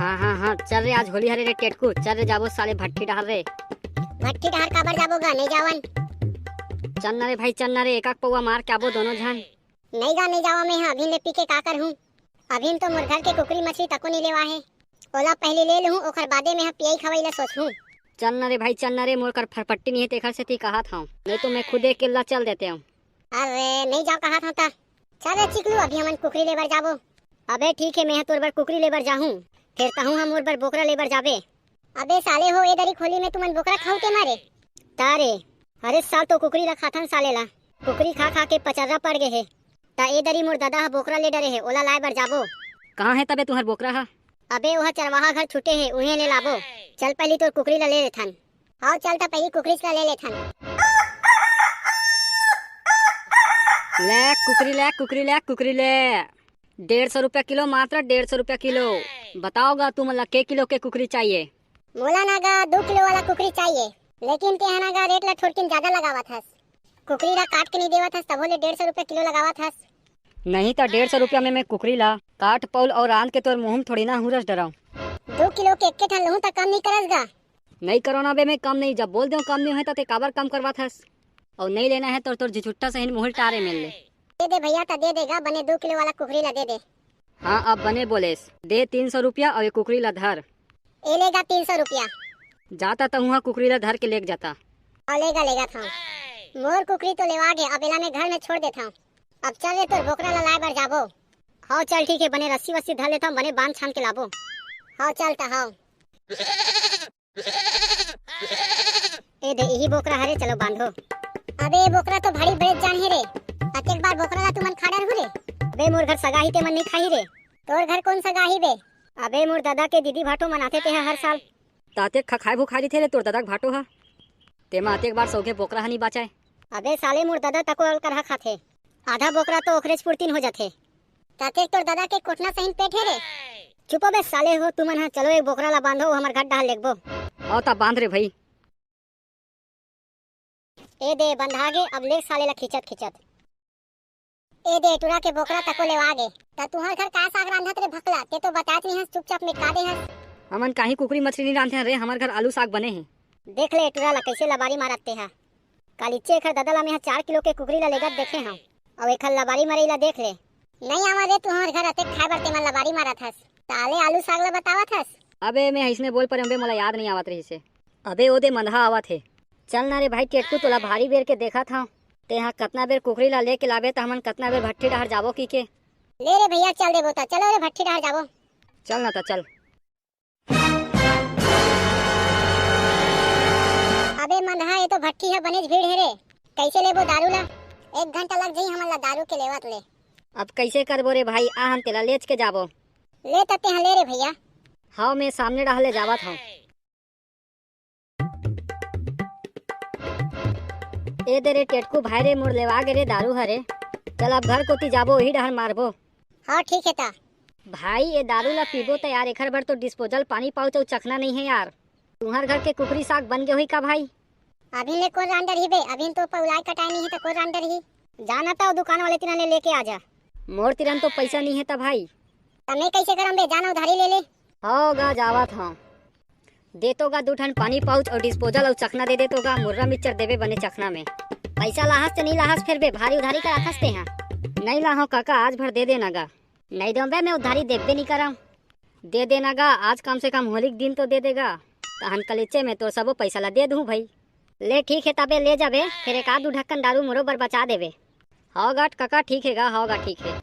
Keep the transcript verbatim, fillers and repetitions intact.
हाँ हाँ हाँ, चल रे, आज होली हरे रे टेटकू, चल रे जाबो साले भट्ठी डहर रे। भट्ठी डहर काबर जाबो गा, नहीं जावन। चल ना रे भाई, चल ना रे, एक आक पौवा मार के आबो दोनों झन। नहीं गा, नहीं जावा मैं ह, अभी ले पी के का करहूँ? अभी तो मोर घर के कुकरी मछली तको नहीं लेवा हे। ओला पहले ले लूँ, ओकर बादे मैं ह पियई खवई ला सोचहूँ। चल ना रे भाई, चल ना रे, मोर कर फरपट्टी नहीं है, तेखर सेती कहत हूँ, नहीं तो मैं खुदे अकेला चल देते हूँ। अरे नहीं जाओ कहत हूँ ता। चल रे चिकलू, अभी हमन कुकरी लेबर जाबो। अबे ठीक है, मैं ह तोर बर कुकरी लेबर जाहूँ, फिर तहूँ ह मोर बर बोकरा लेबर जाबे। अबे साले हो, ए दरी खोली में तुमन बोकरा खाऊ ते मारे? तारे, अरे साल तो कुकरी ला खाथन साले ला। कुकरी खा खा के पचर्रा पड़ गे हे। ता ए दरी मोर ददा ह बोकरा ले डरे हे, ओला लाए बर जाबो। कहाँ हे तबे तुहर बोकरा ह? अबे ओह चरवाहा घर छूटे हे, उहें ले लाबो। चल पहली तोर कुकरी ला ले लेथन। हाव चल ता पहली कुकरी ला ले लेथन। ले कुकरी ले, कुकरी ले, कुकरी ले। डेढ़ सौ रुपया किलो, मात्र डेढ़ सौ रुपया किलो। बताओ गा तुमन ला के किलो के कुकरी चाहिए? मोला ना गा दू किलो वाला कुकरी चाहिए, लेकिन ते ह ना गा रेट ला थोड़किन ज्यादा लगावत हस। कुकरी ला काट के नहीं देवत हस, तभो ले डेढ़ सौ रुपया किलो लगावत हस। नहीं तो डेढ़ सौ रुपया में मैं कुकरी ला काट पौल और रांध के तोर मुंह में थोड़ी ना हुरस डराऊं। दू किलो के एक्के ठन लहूं त कम नहीं करस गा? नहीं करो ना बे, मैं कम नहीं, जब बोल देऊं कम नहीं होय त ते काबर कम करवात हस? और नहीं लेना है तो तोर झिझुट्टा सही मुहल टारे मिल ले। दे दे भैया, त दे देगा, बने दू किलो वाला कुकरी ला दे दे। हाँ, अब बने बोलेस, दे तीन सौ रुपया और ये कुकरी ला धर। ए लेगा तीन सौ रुपया। जाता त हुआ कुकरी ला धर के लेके जाता। और लेगा, लेगा था। मोर कुकरी तो लेवा गे, अब एला मैं घर में छोड़ देता हूँ। अब चल रे, तोर बोकरा ला लाए बर जाबो। हाव चल ठीक है, बने रस्सी वस्सी धर लेता हूँ, बने बांध छान के लाबो। हाव चल त हाव। ए दे, इही बोकरा हरे, चलो बांधो। अबे, ए बोकरा तो भारी बड़े जान हे रे। अतेक बार बोकरा ला तुमन खा डरहू रे। अबे, मोर घर सगाही ते मन नहीं खाही रे। तोर घर कौन सगाही बे? अबे, मोर ददा के दीदी भाटो मनाथे तेहा हर साल। तातेक खा खाए भुखाए रहिथे रे तोर ददा के भाटो हा। तेमा अतेक बार सौघे बोकरा हा नहीं बाचाए। अबे साले, मोर ददा तको अलकरहा खाथे। आधा बोकरा तो ओखरेच पुरतिन हो जाथे। तातेक तोर ददा के कोटना सहिन पेट हे रे। चुप बे साले हो तुमन हा, चलो एक बोकरा ला बांधो, हमर घर डहर लेगबो। आओ ता बांध रे भाई। ए दे बंधा गे, अब ले साले ला खींचत खींचत। ए दे टुरा के बोकरा तको लेवा गे। त तुहर घर का साग रांधत रे भकला, ते तो बताच नहीं हस, चुपचाप मेटका दे हस। हमन काही कुकरी मछली नहीं रांधे हन रे, हमर घर आलू साग बने हे। देख ले टुरा ला कैसे लबारी मारत ते हा। कालिचे एखर ददा ला मेहा चार किलो के कुकरी ला लेगत देखे हंव, अउ एखर लबारी मरई ला देख ले। नहीं आवा रे तुहर घर अतेक खाए बर तेमन लबारी मारत हस, ताले आलू साग ला बतावत हस। अबे मैं अइसने बोल परे हंव बे, मोला याद नहीं आवत रहिसे। अबे ओ दे मंदहा आवत हे। चल ना रे भाई टेटकू, तोला भारी बेर के देखत हंव। तेहा कतना बेर कुकरी ला लेके लाबे त हमन कतना बेर भट्ठी डहर जाबो की के। ले रे भैया चल देबो त, चलो रे भट्ठी डहर जाबो। चल ना त चल। अबे मंदहा, ये तो भट्ठी ह, बनेच भीड़ हे रे। कैसे लेबो दारू ला? एक घंटा लग जाही हमन ला दारू के लेवत ले। अब कैसे करबो रे भाई, आ हम तेला लेच के जाबो। ले त तेहा ले रे भैया। हाव, मैं सामने डहर ले जावत हंव। ए दे रे टेटकू भाई रे, मोर लेवा गे रे दारू हरे। चल अब घर कोती जाबो, वही डहर मारबो। हाँ ठीक हे ता। भाई ये दारू ला पीबो त यार, एखर बर तो डिस्पोजल पानी पाउच अउ चखना नहीं है यार। तुम्हर घर के कुकरी साग बन गे होही का भाई? अभी ले कोन रांडर ही बे, अभी तो पउलाय कटाय नहीं है त कोन रांडर ही। जाना त दुकान वाले तिना ले लेके आ जा। मोर तिरन तो पैसा नहीं है त भाई। त मैं कैसे करम बे, जाना उधारी ले ले। हो गा जावत हूँ। दे तो गा दू ठन पानी पाउच अउ डिस्पोजल अउ चखना दे दे तो गा, मुर्रा मिक्सचर देबे बने चखना में। पैसा लाहस ते नहीं लाहस फेर बे, भारी उधारी कराथस ते हाँ। नहीं लाहो काका, आज भर दे देना गा। नहीं देवं बे, मैं उधारी देखबे नहीं करम। दे देना गा, आज कम से कम होली के दिन तो दे देगा। तहन कलिचे में तोर सबो पैसा ला दे दूँ भाई। ले ठीक है तबे ले जाबे, फिर एक आध दू ढक्कन दारू मोरो बर बचा देबे। हव गा काका, ठीक है गा, हव गा ठीक है।